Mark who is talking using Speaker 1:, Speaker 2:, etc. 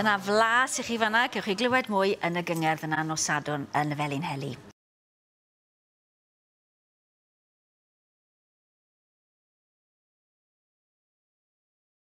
Speaker 1: Dyna flas i chi fanna, cewch chi glywed mwy yn y gyngerdd yna nos Sadwrn yn y Felinheli.